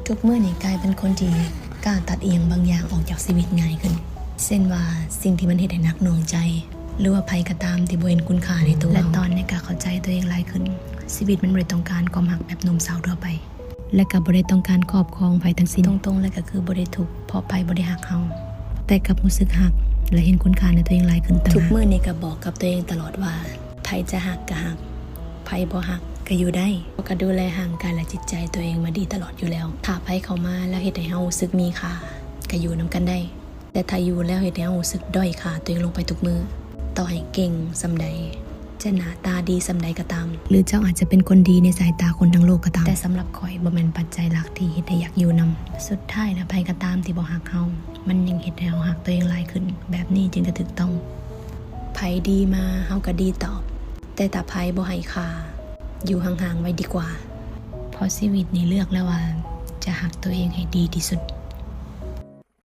ທຸກມື້ນີ້ກາຍເປັນຄົນທີ່ກ້າຕັດອີ່ຫຍັງບາງຢ່າງອອກຈາກຊີວິດງ່າຍຂຶ້ນ ເຊັ່ນວ່າສິ່ງທີ່ມັນເຮັດໃຫ້ໜັກໜ່ວງໃຈ ຫຼືວ່າໃຜກໍຕາມທີ່ບໍ່ເຫັນຄຸນຄ່າໃນຕົວເຮົາ. ແລະຕອນນີ້ກໍເຂົ້າໃຈຕົວເອງຫຼາຍຂຶ້ນ. ຊີວິດມັນບໍ່ໄດ້ຕ້ອງການຄວາມຮັກແບບໜຸ່ມສາວທົ່ວໄປ ແລະກໍບໍ່ໄດ້ຕ້ອງການຄອບຄອງໃຜທັງສິ້ນ. ຕົງໆເລີຍກໍຄືບໍ່ໄດ້ທຸກເພາະໃຜບໍ່ໄດ້ຮັກເຮົາ, ແຕ່ກັບຮູ້ສຶກຮັກ ແລະເຫັນຄຸນຄ່າໃນຕົວເອງຫຼາຍຂຶ້ນຕ່າງຫາກ. ທຸກມື້ນີ້ກໍບອກກັບຕົວເອງຕະຫຼອດວ່າ ໃຜຈະຮັກກໍຮັກ, ໃຜບໍ່ຮັກກໍຢູ່ໄດ້. ເຮົາກໍດູແລຮ່າງກາຍ ແລະຈິດໃຈຕົວເອງມາດີຕະຫຼອດຢູ່ແລ້ວ. ຖ້າໃຜເຂົ້າມາແລ້ວເຮັດໃຫ້ເຮົາຮູ້ສຶກມີຄ່າ ກໍຢູ່ນຳກັນໄດ້, ແຕ່ຖ້າຢູ່ແລ້ວເຮັດໃຫ້ເຮົາຮູ້ສຶກດ້ອຍຄ່າຕົວເອງລົງໄປທຸກມື້, ຕໍ່ໃຫ້ເກັ່ງສ່ຳໃດ, ຈະໜ້າຕາດີສ່ຳໃດກໍຕາມ ຫຼືເຈົ້າອາດຈະເປັນຄົນດີໃນສາຍຕາຄົນທັງໂລກກໍຕາມ, ແຕ່ສຳລັບຂ້ອຍບໍ່ແມ່ນປັດໄຈຫຼັກທີ່ເຮັດໃຫ້ຢາກຢູ່ນຳ. ສຸດທ້າຍແລ້ວ ໃຜກໍຕາມທີ່ບໍ່ຮັກເຮົາ ມັນຍິ່ງເຮັດໃຫ້ເຮົາຮັກຕົວເອງຫຼາຍຂຶ້ນ. ແບບນີ້ຈຶ່ງຈະຖືກຕ້ອງ. ໃຜດີມາ ເຮົາກໍດີຕອບ, ແຕ່ຖ້າໃຜບໍ່ໃຫ້ຄ່າ ຢູ່ຫ່າງໆໄວ້ດີກວ່າ. ເພາະຊີວິດນີ້ເລືອກແລ້ວວ່າ ຈະຮັກຕົວເອງໃຫ້ດີທີ່ສຸດ.